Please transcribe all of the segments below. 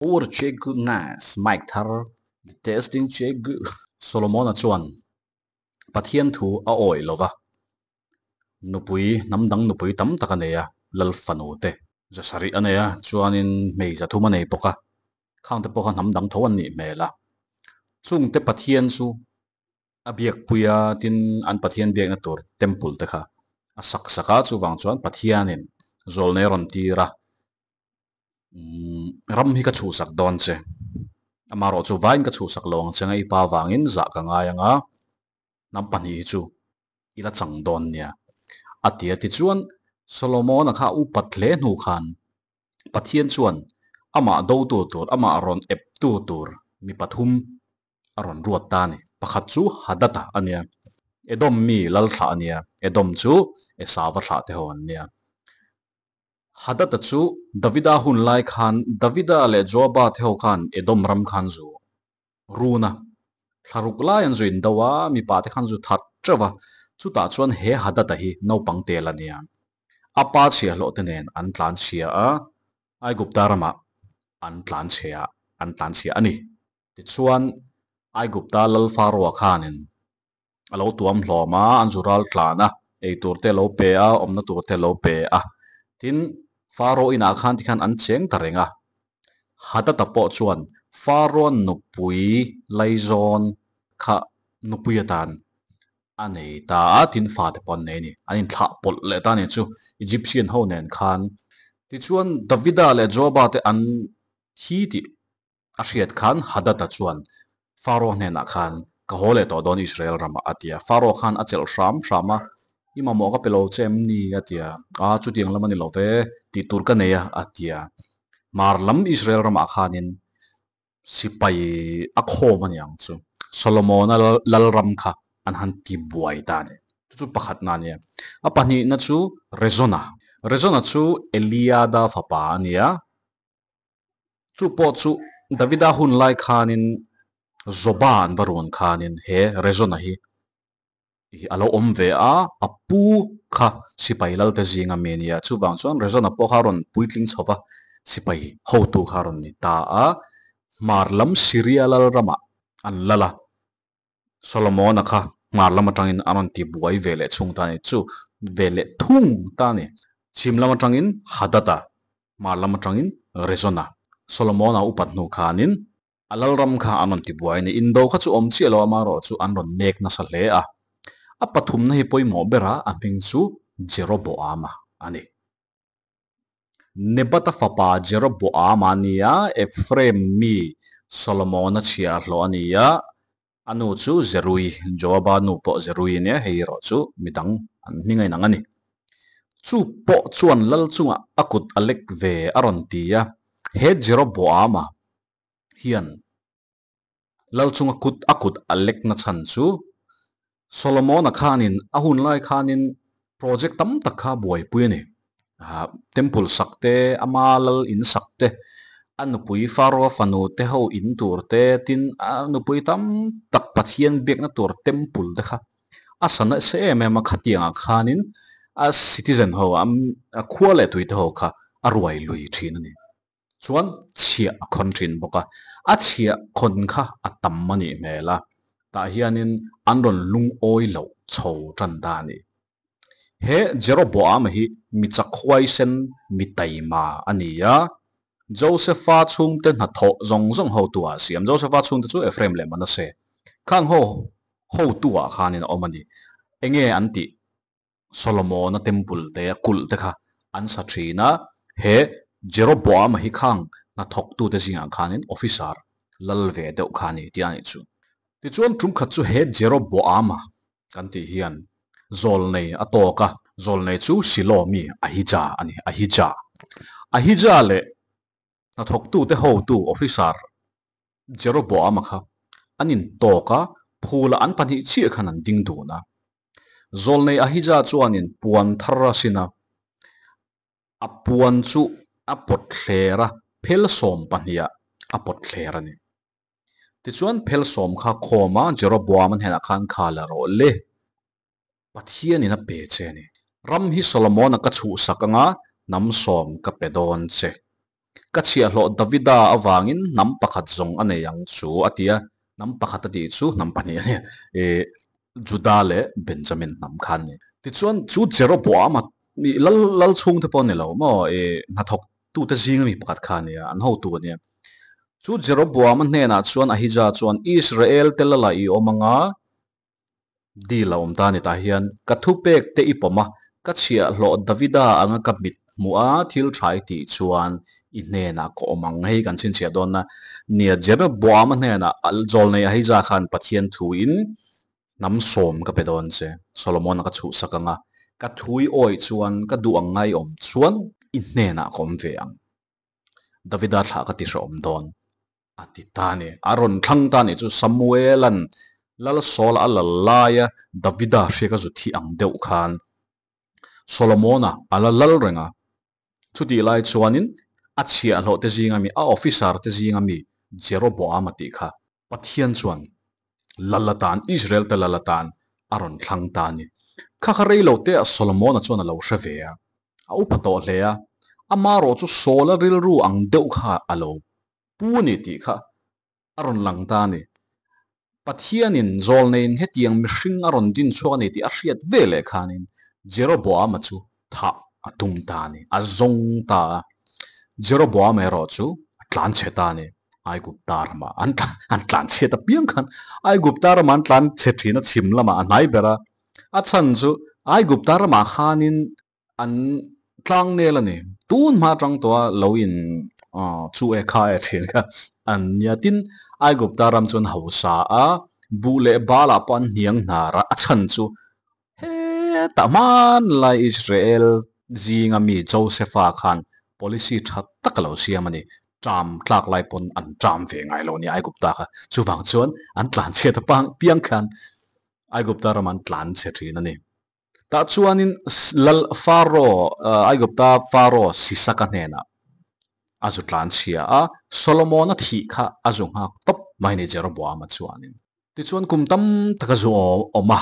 Power che good nice mic thar the testing che good. Solomona chuan Pathian thu a awih lo va, nupui hnam dang nupui tam tak a nei a, lal fanu te zasarih a nei a, chuanin hmei zathum a nei bawk a, khang te pawh kha hnam dang tho an nih hmel a. Chungte Pathian chu a biakpui a, tin an Pathian biakna tur temple te kha a sak sak a, chuvang chuan Pathianin zawlnei a rawn tir a, Ram hi ka chhuhsak dawn che. Amaherawh chu vaiin ka chhuhsak lo ang che nga i pa vangin zah ka ngai ang a, hnam pahnih hi chu i la chang dawn nia a ti a. Tichuan Solomona kha a upat hle hnu khan Pathian chuan amah dotu tur, amah rawn eptu tur mi pathum a rawn ruat ta a ni. Pakhat chu Hadad-a a nia, Edom mi lalthlah a nia, Edom chu Esauva thlah te ho an nia. Hadad-a chu Davida hun lai khan Davida leh Joaba te ho khan Edom ram khan zu run a, thla ruk lai an zu indo a, mipa te khan zu that teuh va, chutah chuan he Hadad-a hi naupang tel a nia. A pa chhiahhlawh te nen an tlan chhia a, Aigupta ramah an tlan chhia an tlan chhia a ni. Tichuan, Aigupta lal Faroa khanin a lo tuam hlawm a, an zu ral tlan a, ei tur te a lo pe a, awmna tur te a lo pe a. Tin, Faro inah khan tikhan an cheng ta reng a. Hadad-a pawh chuan Faro nupui laizawn kha nupui atan a nei ta a, tin fate pawh an nei a ni. An inthlah pawlh leh ta a ni chu Egyptian ho nen khan. Tichuan, Davida leh Joaba te an thi tih A hriat khan Hadad-a chuan Faro hnenah khan, Ka haw leh tawh dawn Israel ramah, a ti a. Faro khan a chelh hram hram a, I mamawh ka pe lo che em ni? a ti a. A, chutiang lam a ni lo ve, tih tur ka nei a, a ti a. Hmar lam Israel ramah khanin sipai a khawm a ni ang chu. Solomona lalram kha an han ti buai ta a ni. Chu chu pakhatna a ni a. A pahnihna chu Rezona. Rezona chu Eliada fapa a ni a. Chu pawh chu Davida hun lai khanin Zoba an va ruan khanin he Rezona hi a lo awm ve a, a pu kha sipai lalte zinga mi a ni a. Chuvang chuan Rezona pawh kha a rawn puitling chho va, sipai hotu kha a rawn ni ta a. Hmar lam Syria lal ramah an lal a, Solomona kha hmar lam atangin a rawn ti buai ve leh chhung ta a ni. Chu ve leh thung ta a ni. Chhim lam atangin Hadad-a, hmar lam atangin Rezon-a. Solomona upat hnu khanin a lalram kha an rawn ti buai a ni. Indo kha chu awm chiah lo amaherawh chu an rawn nek nasa hle a. A pathumna hi pawimawh bera a hming chu Jeroboama a ni. Nebata fapa Jeroboama a ni a, Ephraim mi Solomona chhiahhlawh a ni a, a nu chu Zerui, Joaba nu pawh Zerui a nia, hei erawh chu midang an hming a inang a ni. Chu pawh chuan lal chungah a kut a lek ve a rawn ti a, he Jeroboama hian Lal chunga kut a kut a lek na chhan chu Solomon-a khanin a hun lai khanin project tam tak kha buaipui a ni. Temple sak te, ama lal in sak te, a nupui Pharaoh fanu te ho in tur te, tin a nupui tam tak Pathian biakna tur temple te kha a sa nasa em em a, khatiangah khanin a citizen ho, a khua leh tui te ho kha a ruai lui thin a ni. Chuan chhiah a khawn thin bawk a, a chhiah khawn kha a tam a nih hmel a, tah hianin an rawn lungawi loh chho tan ta a ni. He Jeroboama hi mi chakhuaisen mi taima a ni a, Josefa chhungte hnathawh zawng zawng hotu ah a siam. Josefa chhungte chu Ephraim leh Manasseh khang ho hotu ah khanin a awm a ni. Enge an tih? Solomona temple te a kulh te kha an sa thin a, he Jeroboama hi khang hnathawktute zingah khanin officer lal ve deuh kha a ni tih a nih chu. Tichuan tum khat chu he Jeroboama kan tih hian zawlnei a tawk a, zawlnei chu Silo mi Ahija a ni, Ahija. Ahija leh Hnathawktute hotu officer Jeroboama kha an intawk a, phula an pahnih chiah khan an ding dun a. Zawlnei Ahija chuanin puan thar a sin a, a puan chu a pawt thler a, phel sawm pahniha a pawt thler a ni. Tichuan phel sawm kha khawm a, Jeroboama hnenah khan kha la rawh le. Pathianin a pe che a ni. Ram hi Solomona ka chhuhsak anga hnam sawm ka pe dawn che. Ka chhiahhlawh Davida avangin hnam pakhat zawng a nei ang chu, a ti a. Hnam pakhat a tih chu hnam pahnih a ni, ih, Juda leh Benjamin hnam kha an ni. Tichuan, chu Jeroboama, ih, lal, lal chhungte pawh a ni lo maw, ih, hnathawk tute zinga mi pakhat kha a ni a, an hotu a ni a. Chu Jeroboama hnenah chuan Ahija chuan, Israel te lala i awm anga, Dil a awm ta ni tah hian, Ka thupek te i pawm a, ka chhiahhlawh Davida anga ka mit hmuh a, thil tha i tih chuan i hnenah ka awm ang. Hei kan chhinchhiah dawn a nia, Jeroboama hnenah Zawlnei Ahija khan Pathian thuin hnam sawm ka pe dawn che, Solomon-a ka chhuhsak ang a, ka thu i awih chuan ka duh ang ngai awm chuan i hnenah ka awm ve ang. Davida thlah ka ti hrehawm dawn. A ti ta a ni. A rawn thlang ta a nih chu Samuela'n Lal Saula a lal laia Davida hriak a zu thi ang deuh khan Solomona a la lal reng a. Chutih lai chuanin a chhiahhlawh te zinga mi, a officer te zinga mi Jeroboama tih kha Pathian chuan lal atan, Israel te lal atan a rawn thlang ta a ni. Kha kha rei lo te ah Solomona chuan a lo hre ve a, a upa tawh hle a, amarawh chu Saula rilru ang deuh kha a lo pu a ni tih kha a rawn lang ta a ni. Pathianin zawlneiin hetiang mihring a rawn din chhuak a ni tih a hriat ve leh khanin Jeroboama chu thah a tum ta a ni, a zawng ta a. Jeroboama erawh chu a tlan chhe ta a ni, Aigupta ramah an an tlan chhiat apiang khan Aigupta ramah an tlan chhe thin a, chhim lamah a hnai ber a. A chhan chu Aigupta ramah khanin an tlangnel a ni, tun hma atang tawha lo in chu e kha e thin kha an nia. Tin, Aigupta ram chu an hausa a, buh leh balah pawh an hniang hnar a, a chhan chu Hetah hmanlai Israel zinga mi Josefa khan policy tha tak a lo siam a ni. Ṭam tlak lai pawn an ṭam ve ngai lo a ni Aigupta kha. Chuvang chuan an tlan chhiat a piang khan Aigupta ram an tlan chhe thin a ni. Tah chuanin Lal Faro, Aigupta Faro Sisaka hnenah a zu tlan chhia a, Solomona thih kha a zu nghak tawp mai ni Jeroboama chuanin. Tichuan kum tam tak a zu awm a,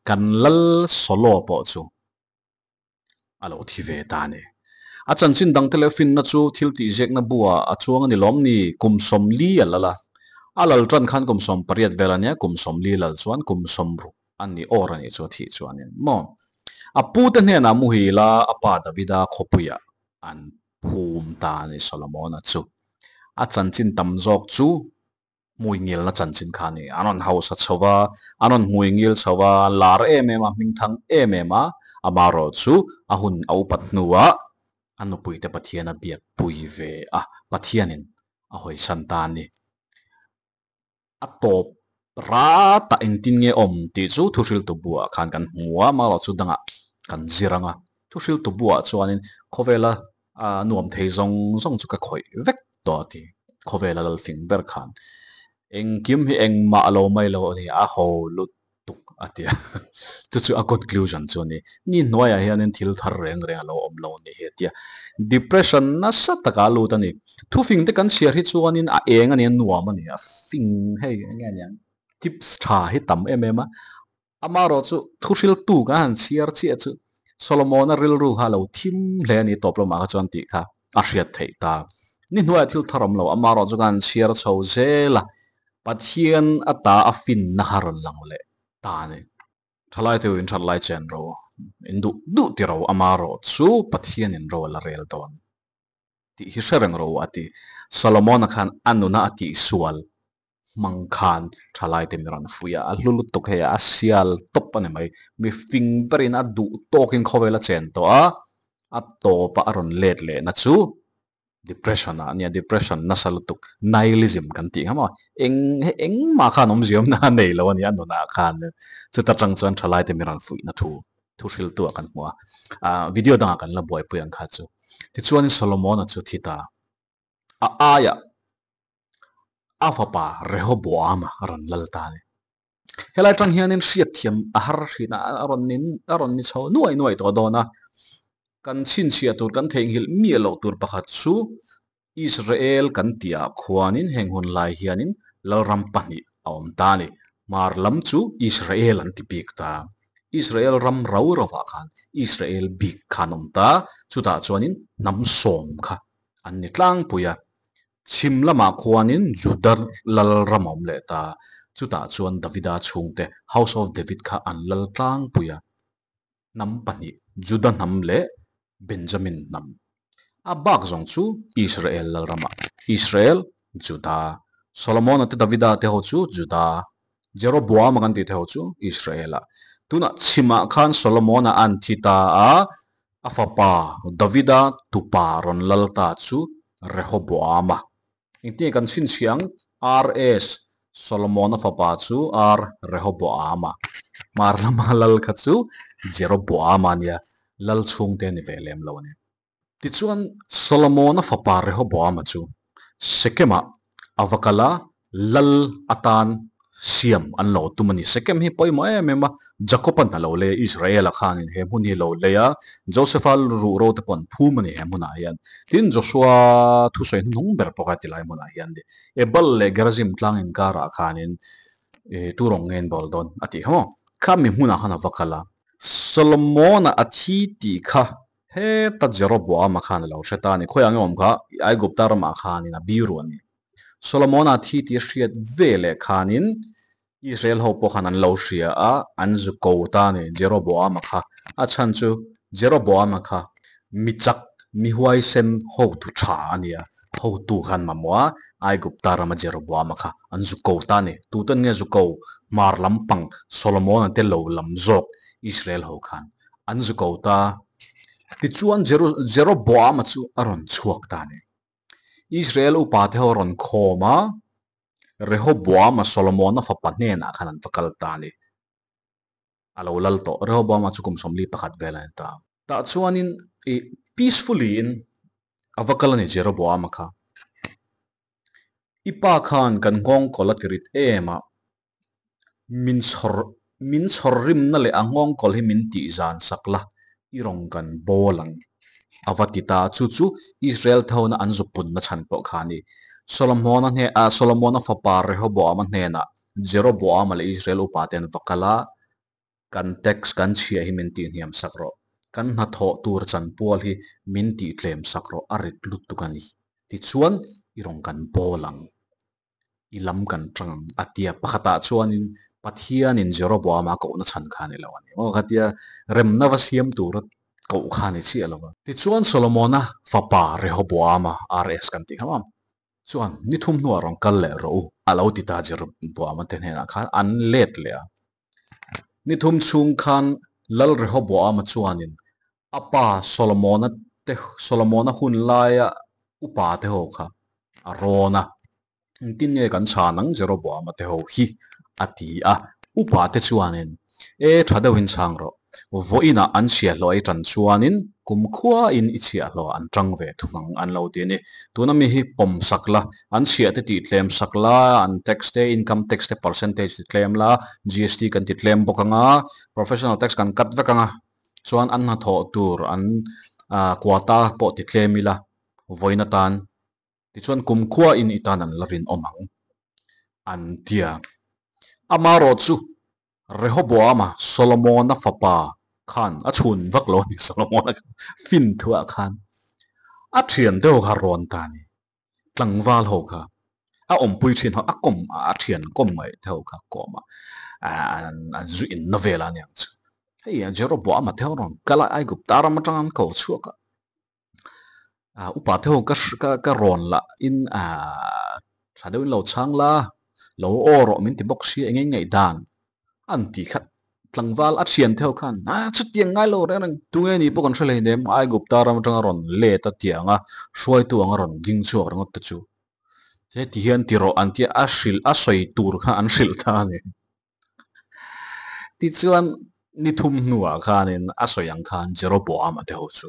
kan lal Solo pawh chu a lo thi ve ta a ni. A chanchin dangte leh finna chu thil tihziakna buah a chuang a ni lawm ni? Kum 40 a lal a, a lal tan khan kum 18 vel a nia, kum 40 lal chuan kum 60 a ni awr a nih chu a thih chuanin maw? A pute hnenah muhil a, a pa Davida khawpuiah an phum ta a ni Solomona chu. A chanchin tam zawk chu hmuingilna chanchin kha a ni. An rawn hausa chho va, an rawn hmuingil chho va, lar em em a, hmingthang em em a, amaherawh chu a hun a upat hnuah a nupuite Pathian a biakpui ve a, Pathianin a hawisan ta a ni. A tawp ratah engtin nge awm tih chu thuhriltu buah khan kan hmu a, amaherawh chu dangah kan zir ang a. Thuhriltu buah chuanin khawvela A nuam thei zawng zawng chu ka khawih vek tawh a ti. Khawvela lal fing ber khan engkim hi engmah a lo mai lo a ni, a ho lutuk a ti a. Chu chu a conclusion chu a ni. Ni hnuaiah hianin thil thar reng reng a lo awm lo a ni hi a ti a. Depression nasa taka a lut a ni. Thufing te kan chhiar hi chuanin a eng a ni, a nuam a ni, a fing hei eng nge aniang tips tha hi tam em em a. Amaherawh chu thuhriltu kan han chhiar chiah chu Solomona rilru kha a lo thim hle a ni tawp lamah kha chuan tih kha a hriat theih ta. Ni hnuaiah thil thar awm lo, amaherawh chu kan han chhiar chho zel a, Pathian ata a finna kha rawn lang leh ta a ni. Thalai te in that lai chen ro, in duh duh ti ro, amaherawh chu Pathianin ro a la rel dawn tih hi hre reng ro a ti. Solomona khan a nuna a tihsual hmang khan thalai te min rawn fuih a, a hlu lutuk hei a, a sial tawp a ni mai. Mi fing berin a duh tawkin khawvel a chen tawh a, a tawpa a rawn let lehna chu depression ah a nia, depression nasa lutuk, nihilism kan tih kha maw, eng hei engmah khan awmziawmna a nei lo a ni a nunah khan. Chuta tang chuan thalai te min rawn fuihna thu thu hriltu ah kan hmu a, ah video dangah kan la buaipui ang kha chu. Tichuanin Solomon-a chu thi ta a aiah A fapa Rehoboama a rawn lal ta a ni. Helai atang hianin hriatthiam a har thin a, a rawn ni a rawn ni chho nuai nuai tawh dawn a. Kan chhinchhiah tur kan theihnghilh miah loh tur pakhat chu Israel kan tihah khuanin heng hun lai hianin lalram pahnih a awm ta a ni. Hmar lam chu Israel an ti bik ta. Israel ram rau rovah khan Israel bik kha an awm ta. Chutah chuanin hnam sawm kha. an ni tlangpui a. Chhim lamah khuanin Juda lal ram a awm leh ta. Chutah chuan Davida chhungte, House of David, kha an lal tlangpui a. Hnam pahnih, Juda hnam leh Benjamin hnam. A bak zawng chu Israel lal ramah, Israel, Juda. Solomona te Davida te ho chu Juda. Jeroboama kan tih te ho chu Israel-ah. Tunah chhimah khan Solomona an thi ta a, a fapa Davida tupa rawn lal ta chu Rehoboama. Engtinge kan chhinchhiah ang? RS, Solomona fapa chu R Rehoboama. Hmar lama lal kha chu Jeroboama a nia, lal chhungte a ni ve lem lo a ni. Tichuan, Solomona fapa Rehoboama chu Sekemah a va kal a, lal atan siam an lo tum a ni. Sekem hi pawimawh em em a, Jakob-a'n a lo lei a, Israel-a khanin he hmun hi a lo lei a, Joseph-a ruhro te pawh an phum a ni he hmunah hian. Tin, Joshua thusawi hnuhnung ber pawh kha tilai hmunah hian a ni. Ebal leh Gerizim tlang inkarah khanin tu rawng nge an bawl dawn a tih kha maw? Khami hmunah khan a va kal a. Solomona a thi tih kha Heta Jeroboama khan a lo hre ta a ni. Khawiah nge awm kha? Aigupta ramah khanin a biru a ni. Solomona thi tih a hriat ve leh khanin Israel ho pawh khan an lo hria a, an zu ko ta a ni Jeroboama kha. A chhan chu Jeroboama kha mi chak, mi huaisen hotu tha a ni a, hotu khan mamawh a, Aigupta rama Jeroboama kha an zu ko ta a ni. Tuten nge zu ko? Hmar lampang Solomona te lo lam zawk Israel ho khan An zu ko ta. Tichuan Jeroboama chu a rawn chhuak ta a ni. Israel upa te ho a rawn khawm a, Rehoboama Solomona fapa hnenah khan an va kal ta a ni. A lo lal tawh. Rehoboama chu kum 41 vel a ni ta. Tah chuanin i peacefully in a va kal a ni Jeroboama kha. I pa khan kan nghawngkawl a ti rit em a, Min chhawr min chhawr rimna leh a nghawngkawl hi min tih zan sak la, i rawn kan bawl ang. A va ti ta, chu chu Israel thona an zu punna chhan pawh kha a ni. Solomona hne ah Solomona fapa Rehoboama hnenah Jeroboama leh Israel upate an va kal a, Kan tax kan chhia hi min tihhniam sak rawh, kan hnathawh tur chanpual hi min tihtlem sak rawh a rit lutuk a ni. Tichuan i rawn kan bawl ang. I lam kan tang ang a tia pakhatah chuanin Pathianin Jeroboama kohna chhan kha a ni lo a ni maw? Khatia remna va siam tura koh kha a ni chiah lo va. Tichuan Solomona fapa Rehoboama, RS kan tih kha maw? Chuan ni thum hnuah rawn kal leh rawh u a lo ti ta Jeroboama te hnenah khan an let leh a. Ni thum chhung khan Lal Rehoboama chuanin a pa Solomona te Solomona hun laia upa te ho kha a rawn a, Engtin nge kan chhan ang Jeroboama te ho hi? a ti a. Upa te chuanin, E tha deuhin chhang rawh, vawiinah an chhiahhlawh ei tan chuanin kumkhuain i chhiahhlawh an tang ve thung ang an lo ti a ni. Tuna mi hi pawm sak la, an chhiah te tih tlem sak la, an tax te, income tax te percentage ti tlem la, GST kan ti tlem bawk ang a, professional tax kan cut vek ang a, chuan an hnathawh tur an quota pawh ti tlem ila vawiin atan tichuan kumkhua in i tan an la rinawm ang an tia. Amarawh chu Rehoboama Solomona fapa khan a chhun vak lo a ni Solomona kha fin thuah khan a thian deuh kha rawn ta a ni. Tlangval ho kha a awmpui thin ho a kawm a thian kawm ngaih te ho kha kawm a an zu in na vel a niang chu. Hei Jeroboama te ho rawn kal a Aigupta ram atang an ko chhuak a. Upa te ho ka ka rawn lah in tha deuhin lo chhang la lo aw rawh min ti bawk si eng eng ngaih dan an tih kha tlangval a thian te ho khan a chutiang ngai lo reng reng tunge ni pawh kan hre hlei nem Aigupta ram atanga rawn let a tiang a hruaitu anga rawn ding chhuak ringawt te chu heti hian ti rawh an tia a hrilh a sawi tur kha an hrilh ta a ni. Tichuan, ni thum hnuah khanin a sawi ang khan Jeroboama te ho chu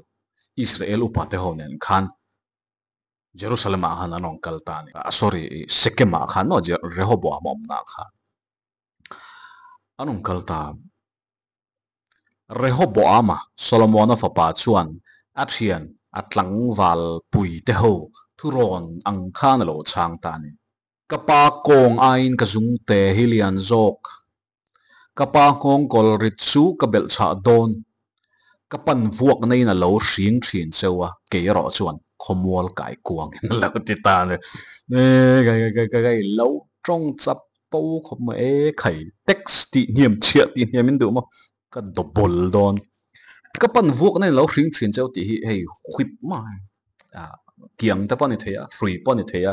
Israel upa te ho nen khan Jerusalem-ah khan an rawn kal ta a ni. Sorry, Sekem-ah khan maw, Rehoboama awmnaah khan an rawn kal ta. Rehoboama, Solomona fapa chuan a thian a tlangval pui te ho thurawn ang khan a lo chhang ta a ni. Ka pa kawng aiin ka zungte hi lian zawk. Ka pa nghawngkawl rit chu ka belh chhah dawn. Ka pan vuak naiin a lo hring thin cheu a, kei erawh chuan. Khawmual kai kuangin a lo ti ta a ni. E kai kai kai kai lo tawng chap po khawp mai e khai tax tih hniam chhiah tih hniam in duh maw ka double dawn. Ka pan vuak na in lo hring thin cheu tih hi hei whip mai ah tiang te pawh a ni thei a hrui pawh a ni thei a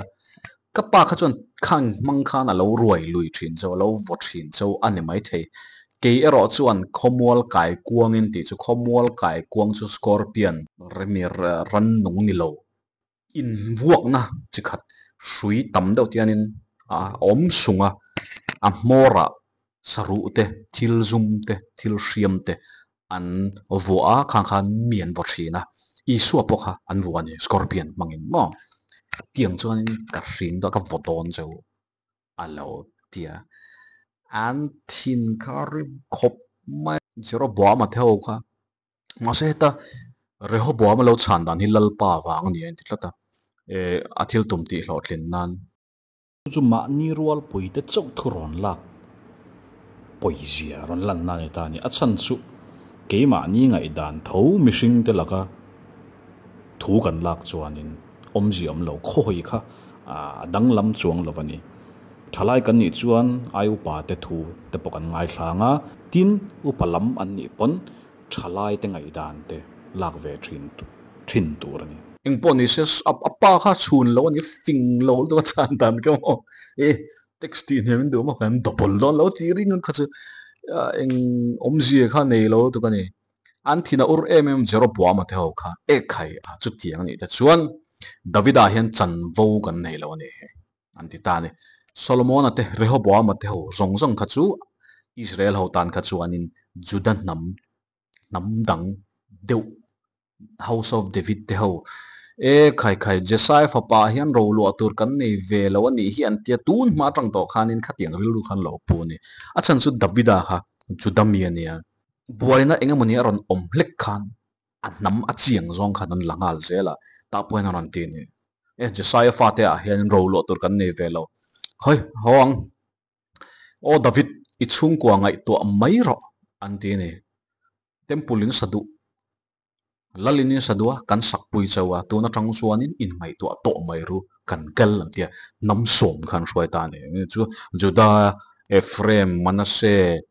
ka pa kha chuan khang hmang khan a lo ruai lui thin cheu a lo vaw thin cheu a ni maithei. Kei erawh chuan khawmual kai kuang in tih chu khawmual kai kuang chu scorpion remi rannung ni lo invuakna chi khat hrui tam deuh te hianin a awm sung a, a hmawrah saruh te, thil zum te, thil hriam te an vuah a, khang khan mi an vaw thin a, Isua pawh kha an vuah a ni scorpion hmangin maw tiang chuanin ka hring dawn ka vaw dawn cheu a lo ti a, an thin kha rim khawp mai. Jeroboama te ho kha Mahse heta Rehoboam a lo chhan dan hi Lalpa vang a ni a inti tlat a, eh a thil tum tih hlawhtlin nan. Chu chu mahni rualpui te chauh thu rawn lak pawizia rawn lan na a ni ta a ni. A chhan chu keimahni ngaihdan tho mihring te laka thu kan lak chuanin awmzia awm lo khawi kha a danglam chuang lo a ni. Thalai kan nih chuan ai upa te thu te pawh kan ngaithlang a, tin upa lam an nih pawn thalai te ngaihdan te lak ve thin thin tur a ni. Engpawh ni se a pa kha chhun lo a ni, fing lo lutuk a chhan dan kha maw e tax tih hniam in duh maw kan double dawn lo tih ring ang kha chu eng awmzia kha nei lo lutuk a ni. An thin a ur em em Jeroboama te ho kha ekhai a chutiang a nih te chuan Davida hian chanvo kan nei lo a ni he. An ti ta a ni. Solomona te, Rehoboama te ho zawng zawng kha chu Israel ho tan kha chuanin Juda hnam, hnam dang deuh, House of David te ho, E khai khai, Jesai fapa hian roluah tur kan nei ve lo a nih hi an tia tun hma atang tawh khanin khatiang rilru khan lo pu a ni. A chhan chu Davida kha Juda mi a nia. Buaina eng emawni a rawn awm hlek khan a hnam a chiang zawng khan an la nghal zel a, tah pawhin a rawn ti a ni. E, Jesaiah fate ah hian roluah tur kan nei ve lo. Hawi, haw ang. Aw David, i chhungkua ngaihtuah mai rawh, an ti a ni. Temple in sa duh, Lal in in sa duh a, kan sakpui chauh a, tun atang chuanin in ngaihtuah tawh mai ru, kan kal an ti a, hnam sawm khan hruai ta a ni. Chu Juda, Ephraim, Manasseh,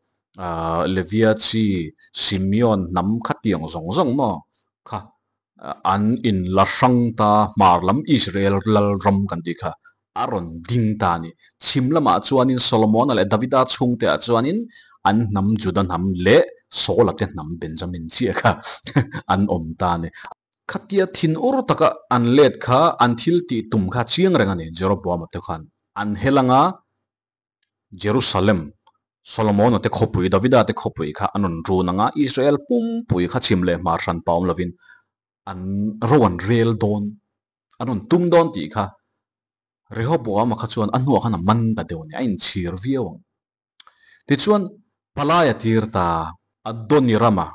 Levia chi, Simeon hnam khatiang zawng zawng maw kha an in la hrang ta hmar lam Israel lal ram kan tih kha a rawn ding ta a ni. Chhim lamah chuanin Solomona leh Davida chhungte ah chuanin an hnam Juda hnam leh Saula te hnam Benjamin chiah kha an awm ta a ni. Khatia thinur taka an let kha an thil tih tum kha chiang reng a ni Jeroboama te khan an hel anga Jerusalem, Solomona te khawpui, Davida te khawpui kha an rawn run ang a, Israel pumpui kha chhim leh hmar hran pa awm lovin an ro an rel dawn, an rawn tum dawn tih kha Rehoboama kha chuan a hnuah khan a man ta deuh a ni, a inchhir viau ang. Tichuan, palai a tir ta, Adonirama,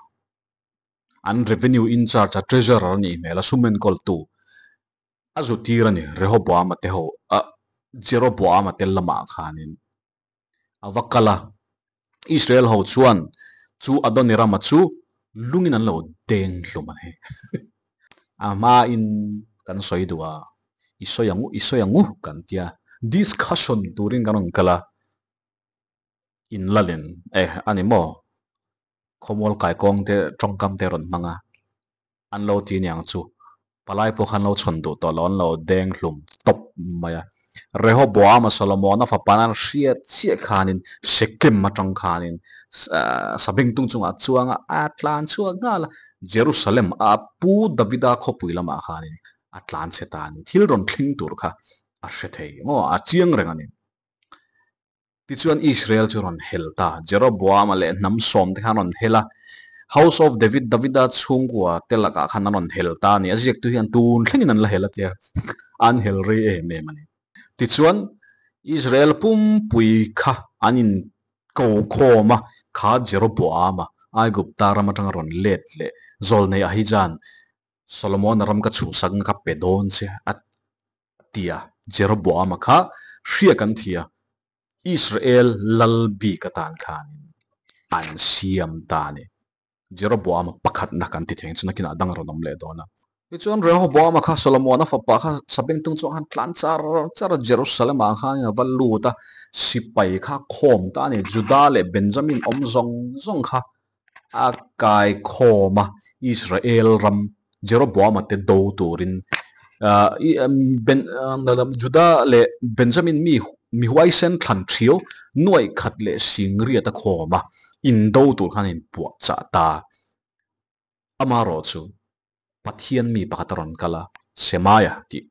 an revenue in-charge a treasurer a nih hmel a, sum enkawltu, A zu tir a ni, Rehoboama te ho, ah, Jeroboama te lamah khanin a va kal a. Israel ho chuan chu Adonirama chu lungin an lo deng hlum a ni. A hmain kan sawi duh a, i sawi ang u, i sawi ang u kan tia, discussion turin kan rawn kal a, in lalin, eh, a ni maw? Khawmual kaikawng te tawngkam te rawn hmang a, an lo ti niang chu palai pawh khan lo chhawn duh tawh lo, an lo deng hlum tawp mai a. Rehoboama Solomona fapa nan hriat chiah khanin Shekem atang khanin sabeng tung chungah chuang a, a tlan chhuak nghal a, Jerusalem a pu Davida khawpui lamah khanin a tlan chhe ta a ni. Thil rawn thleng tur kha a hre thei maw, a chiang reng a ni. Tichuan Israel chu rawn hel ta. Jeroboama leh hnam sawm te khan rawn hel a, House of David, Davida chhungkua te lakah khan an rawn hel ta a ni. A ziaktu hian tun thlengin an la hel a tia, an hel rei em em a ni. Tichuan Israel pumpui kha an in ko khawm a, kha Jeroboama, Aigupta ram atanga rawn let leh Zawlnei Ahijan, Solomona ram ka chhuhsak ka pe dawn che a tia Jeroboama kha hria kan thi a, Israel lal bik atan khanin an siam ta a ni. Jeroboama pakhatna kan ti thei ang chu nakinah dang a rawn awm leh dawn a. Tichuan Rehoboama kha Solomona fapa kha sabengtung chu a han tlan char char a, Jerusalem ah khan a va lut a, sipai kha khawm ta a ni, Juda leh Benjamin awm zawng zawng kha a kai khawm a, Israel ram Jeroboama te do turin Juda leh Benjamin mi mi huaisen thlan thiau nuaih khat leh singriat a khawm a, indo tur khan a inpuahchah ta. Amarawh chu Pathian mi pakhat a rawn kal a, Semaia tih.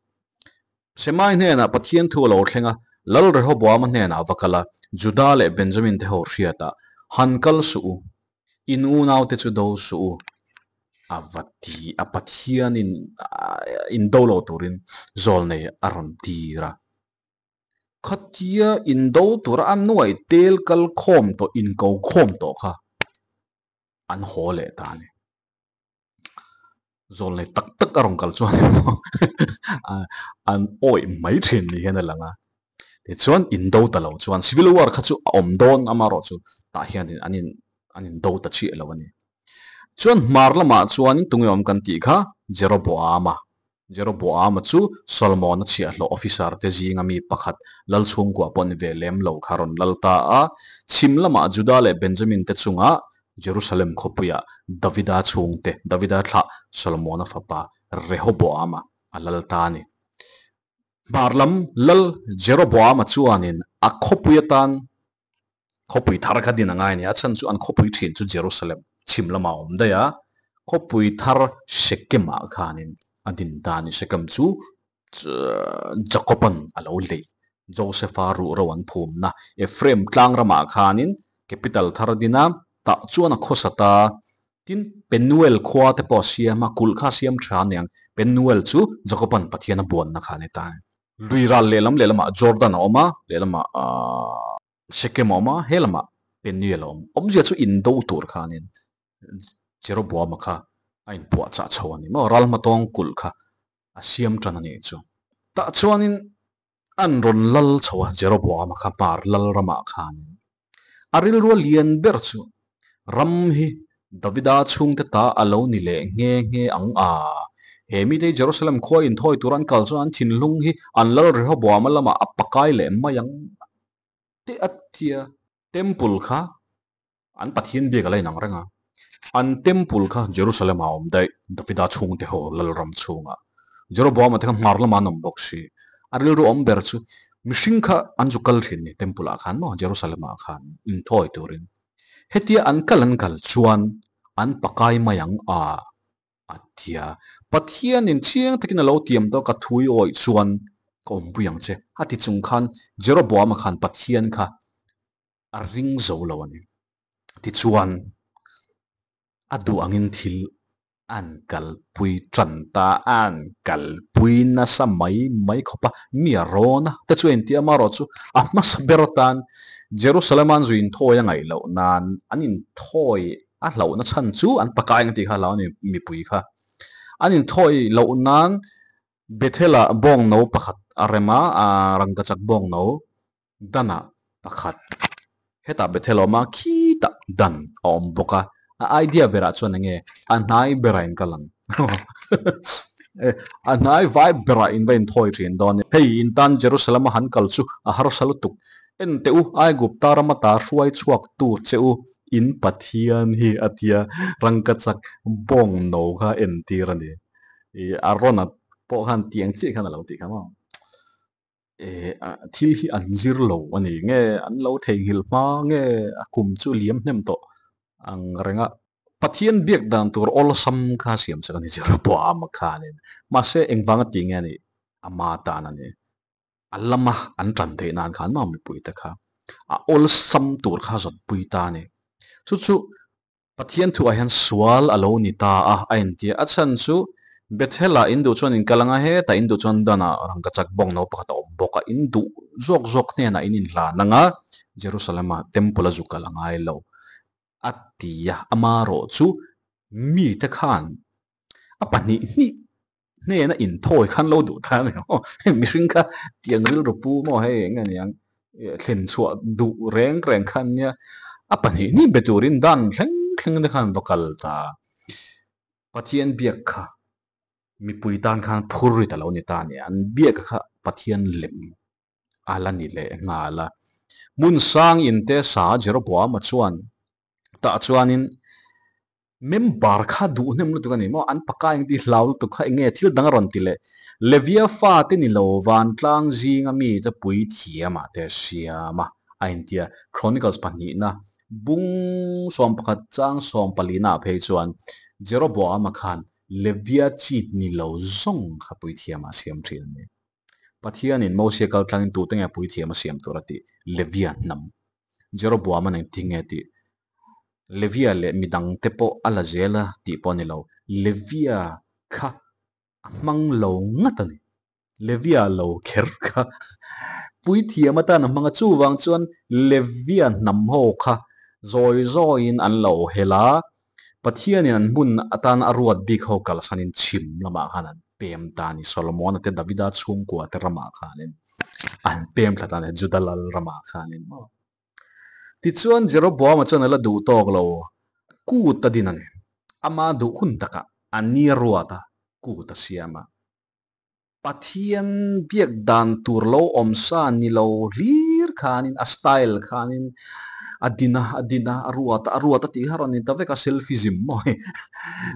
Semai hnenah Pathian thu a lo thleng a, Lal Rehoboama hnenah a va kal a, Juda leh Benjamin te ho hriatah, Han kal suh u, in unaute chu do suh u, a va ti a, Pathianin in do lo turin zawlnei a rawn tir a. Khatia in do tura a nuai tel kal khawm tawh, inko khawm tawh kha an haw leh ta a ni. Zawlnei tak tak a rawn kal chuan an awih mai thin ni hian a lang a. Tichuan indo ta lo chuan civil war kha chu a awm dawn amarawh chu tah hian an in an indo ta chiah lo a ni. Chuan hmar lamah chuan tunge awm kan tih kha Jeroboama Jeroboama chu Solomona chhiahhlawh officer te zinga mi pakhat lal chhungkua pawh ni ve lem lo kha rawn lal ta a. Chhim lamah Juda leh Benjamin te chungah Jerusalem khawpuiah Davida chhungte, Davida thlah Solomona fapa Rehoboama a lal ta a ni. Hmar lam lal Jeroboama chuanin a khawpui atan Khawpui thar kha din a ngai a ni. A chhan chu an khawpui thin chu Jerusalem chhim lamah a awm daih a, khawpui thar Shechem-ah khanin a din ta a ni. Shechem chu Jacob-a'n a lo lei, Joseph-a ruhro an phumna Ephraim tlang ramah khanin capital thar a din a, tah chuan a khawsa ta. Tin, Penuel khua te pawh a siam a, kulh kha a siam tha aniang. Penuel chu Jacob-a'n Pathian a buanna kha a ni ta a ni. Lui ral lehlam lehlamah Jordan a awm a, lehlamah Shechem a awm a, he lamah Peniel a awm. Awmzia chu indo tur khanin Jeroboama kha a inpuahchah chho a ni maw? Ral hmatawng kulh kha a siam tan a nih chu. Tah chuanin an rawn lal chho a, Jeroboama kha hmar lal ramah khanin. A rilrua lian ber chu ram hi Davida chhungte ta a lo ni leh nghe nghe ang a. He mite hi Jerusalem khua inthawi tur an kal chuan an thinlung hi an lal Rehoboama lamah a pakai leh mai ang tih a tia. Temple kha an Pathian biak a la inang reng a. An temple kha Jerusalem ah a awm daih, Davida chhungte ho lalram chhungah. Jeroboama te kha hmar lamah an awm bawk si. A rilru awm ber chu mihring kha an zu kal thin ni temple ah khan maw Jerusalem ah khan inthawi turin. Hetia an kal an kal chuan an pakai mai ang a, a tia. Pathianin chiang takin a lo tiam tawh ka thui awih chuan ka awmpui ang che a ti chung khan Jeroboama khan Pathian kha a ring zo lo a ni. Tichuan a duh angin thil an kalpui tan ta, an kalpui nasa mai mai khawp a, mi a rawn a te chu a inti amarawh chu a hmasa ber atan Jerusalem an zu inthawi a ngaih loh nan an inthawi a hlauhna chhan chu an pakai ang tih kha a hlau a ni mipui kha an inthawi loh nan Bethel-ah bawng no pakhat a rem a, rangkachak bawng no Danah pakhat hetah Bethel a awm a, khitah Dan a awm bawk a, a idea berah chuan eng nge a hnai berah in kal ang a hnai vai berah in va inthawi thin dawn hei in tan Jerusalem a han kal chu a harsa lutuk en teh u Aigupta rama ta hruai chhuak tu che u in Pathian hi a tia rangkachak bawng no kha entir a ni a rawn pawh khan tiang chiah khan a lo tih kha maw. Eh thil hi an zir lo a ni nge an lo theihnghilh hma nge a kum chu liam hnem tawh ang reng a. Pathian biak dan tur awlsam kha siam sak a ni Jeroboam khanin mahse engvanga ti nge a nih ama tan a ni a lama an tan theih nan khan maw mipui te kha a awlsam tur kha zawtpui ta a ni chu chu Pathian thuah hian sual a lo ni ta a, a inti a. A chhan chu Bethel-ah in duh chuan in kal ang a, hetah in duh chuan Dan-ah rangkachak bawng no pakhat a awm bawk a, in duh zawk zawk hnenah in inhlan ang a, Jerusalem-ah temple a zu kal a ngai lo, a ti a. Amarawh chu mite khan a pahnih hnih hnena inthawi khan lo duh ta a ni maw? Mihring kha tiang rilru pu maw hei eng nge niang thlen chhuah duh reng reng kha an nia. A pahnih hnih be turin dan thleng thleng te khan va kal ta. Pathian biak kha. Mipui tan khan phurrit a lo ni ta a ni. An biak kha Pathian lem a la ni leh nghal a. Hmun sang inte sa Jeroboama chuan tah chuanin member kha duh hnem lutuk a ni maw? An paka eng ti hlau lutuk kha eng nge thil dang a rawn ti leh? Levia fate ni lo vantlang zinga mite puithiamah te siam a, a intia Chronicles pahnihna bung 11 chang sawmpalina ah phei chuan Jeroboama khan Levia chi ni lo zawng kha puithiamah a siam thin a ni. Pathianin Mosia kal tlangin tute nge puithiam a siam tur a tih? Levia hnam. Jeroboama nen ti nge tih? Levia leh midangte pawh a la zel a tih pawh a ni lo. Levia kha a hmang lo ngat a ni. Levia lo kher kha puithiam atan a hmang a, chuvang chuan Levia hnam ho kha zawi zawiin an lo hel a, Pathianin an hmun atan a ruat bik ho kalsanin chhim lamah khan an pem ta a ni. Solomona te Davida chhungkua te ramah khanin an pem thla ta a ni, Juda lal ramah khanin maw. Tichuan Jeroboama chuan a la duh tawk lo, kut a din a ni. Ama duh hun takah a ni ruat a, kut a siam a. Pathian biak dan tur lo awm sa ni lo hlir khanin a style khanin a din a, a din a, a ruat a, a ruat a tih kha rawn ni ta vek a, selfism maw hei.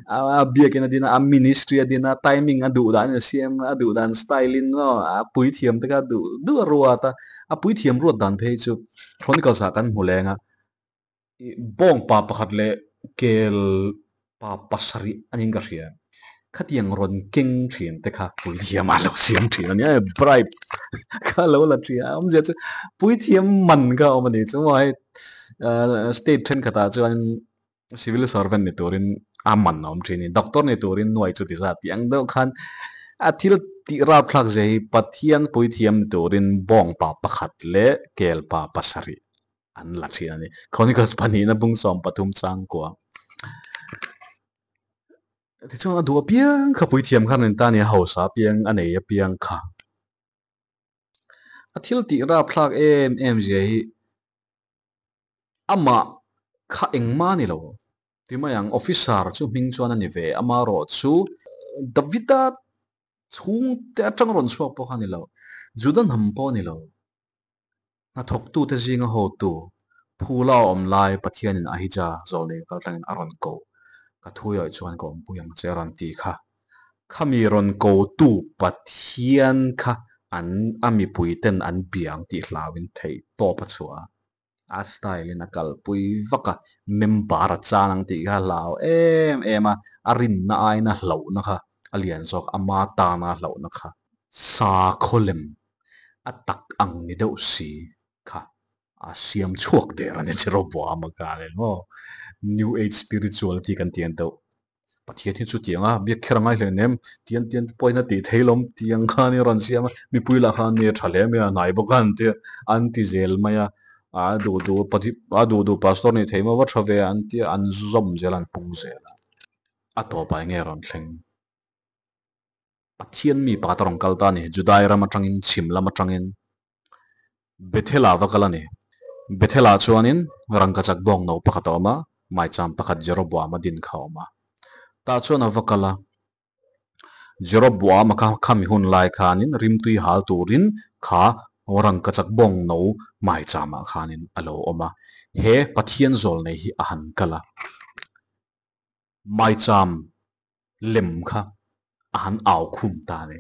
A biakin a din a, a ministry a din a, timing a duh danin a siam a, a duh dan style in maw a puithiam te kha duh duh a ruat a, a puithiam ruat dan phei chu Chronicles ah kan hmu leng a. Bawngpa pakhat leh kel pa pasarih a niin ka hria. Khatiang rawn keng thin te kha puithiam a lo siam thin a nia, bribe kha a lo la thin a, awmzia chu puithiam man kha a awm a ni chu maw hei state thenkhatah chuan civil servant ni turin a man a awm thin a ni, doctor ni turin nuai chu ti zat tih ang deuh khan a thil tih rapthlak zia hi Pathian puithiam ni turin bawngpa pakhat leh kel pa pasarih an la thin a ni. Chronicles pahnihna bung 13 changkua. Tichuan a duh apiang kha puithiam khan an ta ni a hausa apiang a nei apiang kha. A thil tih rapthlak em em zia hi amah kha engmah a ni lo. Ti mai ang officer chu hming chuan a ni ve amarawh chu Davida chhungte atang rawn chhuak pawh kha a ni lo. Juda hnam pawh a ni lo. Hnathawktute zinga hotu, Phula a awm lai Pathianin Ahija zawlnei kal tlangin a rawn ko. Ka thuiawih chuan ka awmpui ang che a rawn ti kha. Khami rawn kotu Pathian kha an a mipuiten an bia ang tih hlauin theih tawp a chhuah a. A style in a kalpui vak a, member a chan ang tih kha a hlau em em a, a rinna aiin a hlauhna kha a lian zawk, ama tana a hlauhna kha. Sakhaw lem a tak ang ni deuh si kha a siam chhuak der a ni Jeroboam a kha le maw New Age spirituality kan tih ang deuh Pathian hi chutiang a biak kher a ngai hle nem tian tian te pawhin a tih thei lawm tiang khan i rawn siam a mipui lah khan mi a tha hle mai a hnai bawk a an ti an ti zel mai a a duh duh a duh duh pastor nih thei maw va tha ve an tia an zawm zel a an pung zel a a tawpah eng nge a rawn thleng. Pathian mi pakhat a rawn kal ta a ni. Judai ram atangin, chhim lam atangin Bethel-ah va kal a ni. Bethel-ah chuanin rangkachak bawng no pakhat a awm a, maicham pakhat Jeroboam-a din kha a awm a. Tah chuan a va kal a, Jeroboam-a kha khami hun lai khanin rimtui hal turin kha rangkachak bawng no maichamah khanin a lo awm a. He Pathian zawlnei hi a han kal a. Maicham lem kha a han au khum ta a ni.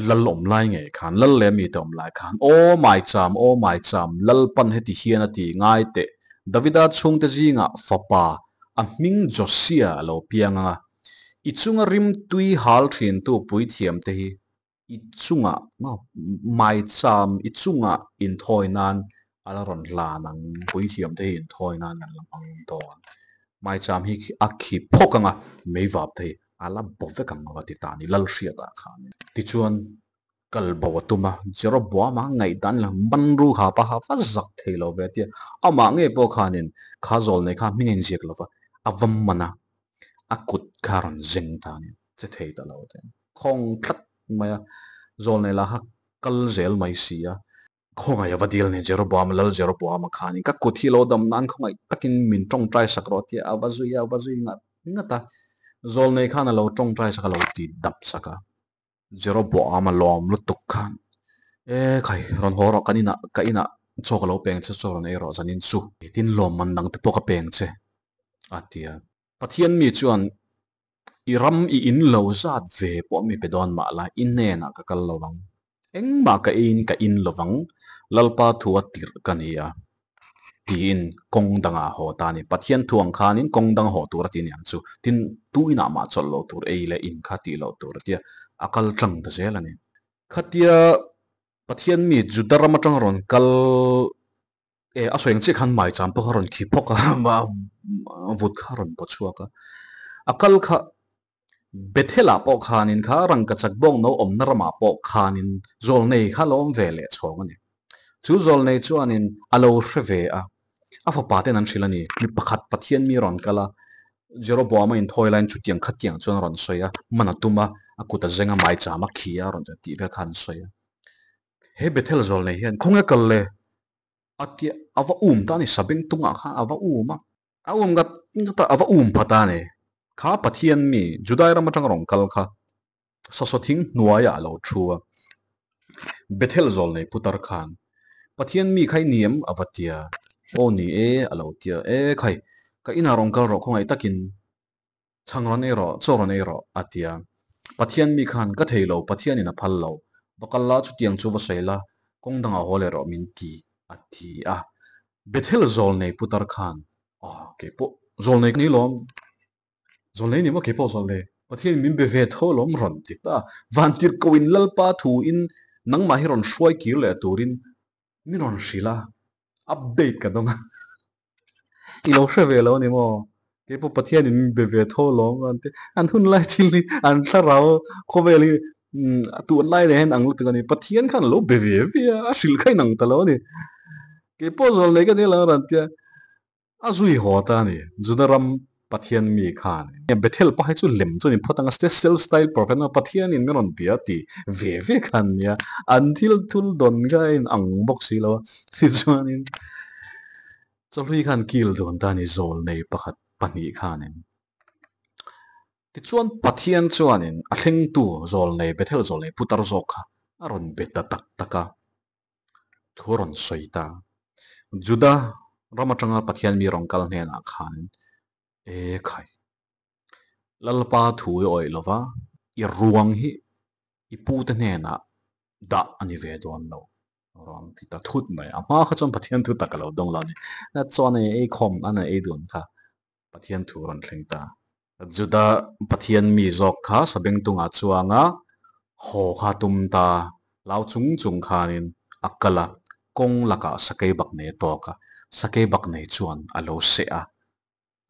Lal awm lai ngei khan, lal leh mite awm lai khan, Aw Maicham, aw Maicham, Lalpan heti hian a ti ngai teh, Davida chhungte zingah fapa a hming Josia a lo piang ang a, i chunga rimtui hal thintu puithiamte hi i chungah maicham i chungah inthawi nan a la rawn hlan ang, puithiam te hi inthawi nan an la hmang dawn. Maicham hi a khi phawk ang a, meivap te hi a la baw vek ang a ti ta a ni, Lalhriatah khan. Tichuan, kal bo a tum a, Jeroboama ngaihdan la man ru ha paha va zak thei lo ve tia, amah ngei pawh khanin kha zawl nei kha hming a inziak lo va, a va man a, a kut kha a rawn zeng ta a ni, che thei ta lo te. Khawng tlat mai a, zawlnei lah kha kal zel mai si a. Khawngaih a va dil ni Jeroboam, Lal Jeroboam-a khanin ka kut hi lo dam nan khawngaih takin min tawngtai sak rawh tia a va zui a, a va zui ngat ngat a. Zawlnei khan a lo tawngtai sak a lo ti dap sak a. Jeroboam a lawm lutuk khan, E khai, rawn haw rawh, kan inah, ka inah chaw ka lo peng che, chaw rawn ei rawh zanin chu. Tin lawmman dang te pawh ka peng che, a ti a. Pathian mi chuan, I ram i in lo zat ve pawh mi pe dawn mah la, i hnenah ka kal lo vang. Engmah ka eiin ka in lo vang, Lalpa thu a tirh ka ni a, tiin kawng dangah haw ta a ni. Pathian thu ang khanin kawng dang haw tur a ti aniang chu. Tin, tu inah mah chawlh loh tur, ei leh in kha tih loh tur a tia, a kal tlang ta zel a ni. Khatia Pathian mi Juda ram atanga rawn kal E, a sawi ang chiah khan maicham pawh kha rawn khi phawk a, vut kha rawn paw chhuak a. A kal kha Bethel-ah pawh khanin kha rangkachak bawng no awmna ramah pawh khanin zawlnei kha a lo awm ve leh chhawng a ni. Chu zawlnei chuanin a lo hre ve a, a fapa ten an hrilh a ni. Mi pakhat Pathian mi rawn kal a, Jeroboam a inthawi laiin chutiang khatiang chuan a rawn sawi a, man a tum a, a kut a zeng a, maicham a khi a rawn tih vel kha an sawi a. He Bethel zawlnei hian khawnge kal le? A tia, a va um ta a ni, sabeng tungah khan a va um a. A um ngat ngat a, a va um phat a ni. Kha Pathian mi, Judai ram atanga rawn kal kha, sasaw thing hnuaiah a lo thu a. Bethel zawlnei putar khan, Pathian mi kha i ni em? a va tia. Aw ni e, a lo tia. E khai, ka inah rawn kal rawh khawngaih takin. Chhang rawn ei rawh, chaw rawn ei rawh, a ti a. Pathian mi khan, Ka thei lo, Pathianin a phal lo. Va kal la, chutiang chu va sawi la, kawng dangah haw leh rawh min ti, a ti a. Bethel zawlnei putar khan, Aw, kei pawh zawlnei ka ni lawm. Zawlnei ni maw kei pawh zawlnei? Pathianin min be ve tho lawm rawn ti ta. Vantirhkohin Lalpa thuin nangmah hi rawn hruai kir leh turin Min rawn hrilh a, update ka dawng a, i lo hre ve lo a ni maw? Keipawh Pathianin min be ve tho alawm an ti. An hun lai thil hi an thlarau khawvel hi a tun lai leh hian ang lutuk a ni. Pathian khan a lo be ve ve a, a hrilh kha inang ta lo a ni. Keipawh zawl nei ka ni lo a rawn ti a. A zui haw ta a ni, Juda ram Pathian mi khan. Bethel pa hi chu lem chu a ni phawt ang a, self style prophet a Pathianin min rawn bia ti ve ve kha an nia, an thil thul dawn kha a in ang bawk si lo a, tichuanin chawhlui khan kil dawn ta a ni zawlnei pakhat pahnih khanin. Tichuan Pathian chuanin a thlengtu zawlnei Bethel zawlnei putar zawk kha a rawn be ta tak tak a. Thu rawn sawi ta. Juda ram atanga Pathian mi rawn kal hnenah khan, E khai, Lalpa thu i awih lova, i ruang hi i pute hnenah dah a ni ve dawn lo. Rawn ti ta thut mai. A hma kha chuan Pathian thu tak a lo dawng lo a ni. Chuan ei khawm a na ei dun kha. Pathian thu rawn thleng ta. Juda Pathian mi zawk kha Sabengtunga chuanga haw kha tum ta lau chung chung khanin a kal a, kawng lakah sakei bak nei a tawk a, sakei bak nei chuan a lo seh a,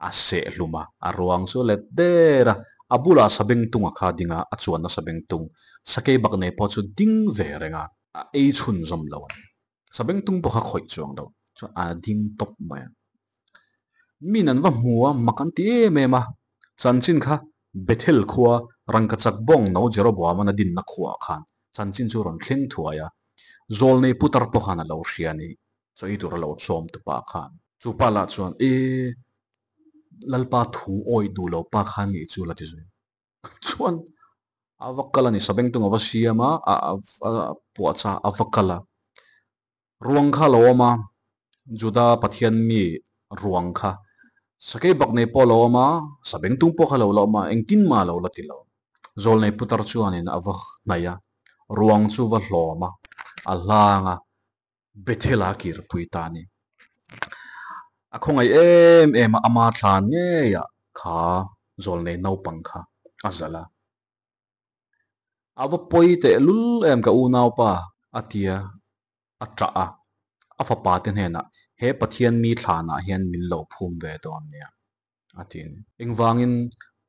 a seh hlum a, a ruang chu let der a, a bulah Sabengtunga kha ding a, a chuanna Sabengtung sakei bak nei pawh chu ding ve reng a, a ei chhunzawm lo a ni. Sabengtung pawh kha khawih chuang lo chuan a ding tawp mai a. Min an va hmu a, mak an ti em em a. Chanchin kha Bethel khua rangkachak bawng no Jeroboam-an a dinna khuaah khan chanchin chu rawn thleng thuai a. Zawlnei putar pawh khan a lo hria a ni, chaw ei tur a lo chawm tu pa khan. Chu pa lah chuan, E, Lalpa thu awih duh lo pa khan nih chu la ti zui. Chuan a va kal a ni, sabengtung a va siam a, a puahchah a va kal a. Ruang kha a lo awm a, Juda Pathian mi ruang kha sakei bak nei pawh a lo awm a, sabengtung pawh kha a lo la awm a, engtin mah a lo la ti lo. Zawlnei putar chuanin a va hnaih a, ruang chu va hlawm a, a hlang a, Bethel-a kirpui ta a ni. A khawngaih em em a, ama thlan ngeiah kha zawlnei naupang kha a zalh a. A va pawi teh lul em ka unaupa a tia a ṭah a, a fapa te hnenah he Pathian mi thlanah hian min lo phum ve dawn nia. a ti a ni. Engvangin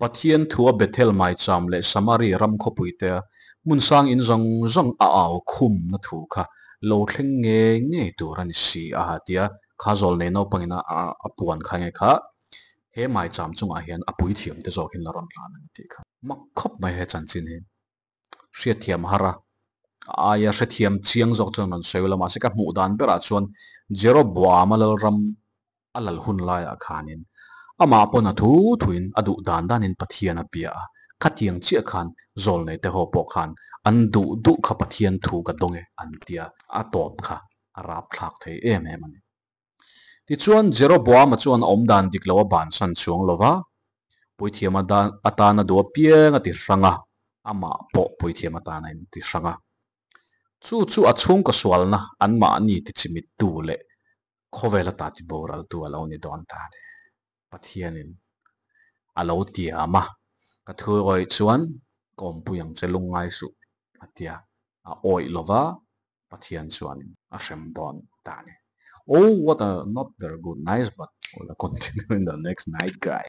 Pathian thua Bethel maicham leh Samari ram khawpuitea hmun sang in zawng zawng a au khumna thu kha lo thleng ngei ngei tur a ni si a tia kha zawlnei naupangin a puan kha nge kha he maicham chungah hian a puithiam te zawkin la rawn hlan ang a tih kha. Mak khawp mai he chanchin hi. Hriatthiam har a, a aia hrethiam chiang zawk chuan rawn sawi ula mahse ka hmuh dan berah chuan Jeroboam-a lalram a lal hun laiah khanin Amah pawn a thu thuin a duh dan danin Pathian a bia a, khatiang chiah khan zawlnei te ho pawh khan an duh duh kha Pathian thu ka dawng e an tia, a tawp kha a rapthlak thei em em a ni. Tichuan Jeroboama chuan a awmdan dik lo a bansan chuang lo va, puithiam atana duh apiang a ti hrang a, amah pawh puithiam atana in ti hrang a. Chu chu a chhungkaw sualna anmahni tichimittu leh khawvel ata tiboraltu a lo ni dawn ta a ni. Pathianin a lo tiam a, ka thu awih chuan ka awmpui ang che lungngai suh a tia, a awih lova Pathian chuanin a hrem dawn ta a ni. Oh what a not very good nice but we'll continue in the next night guys.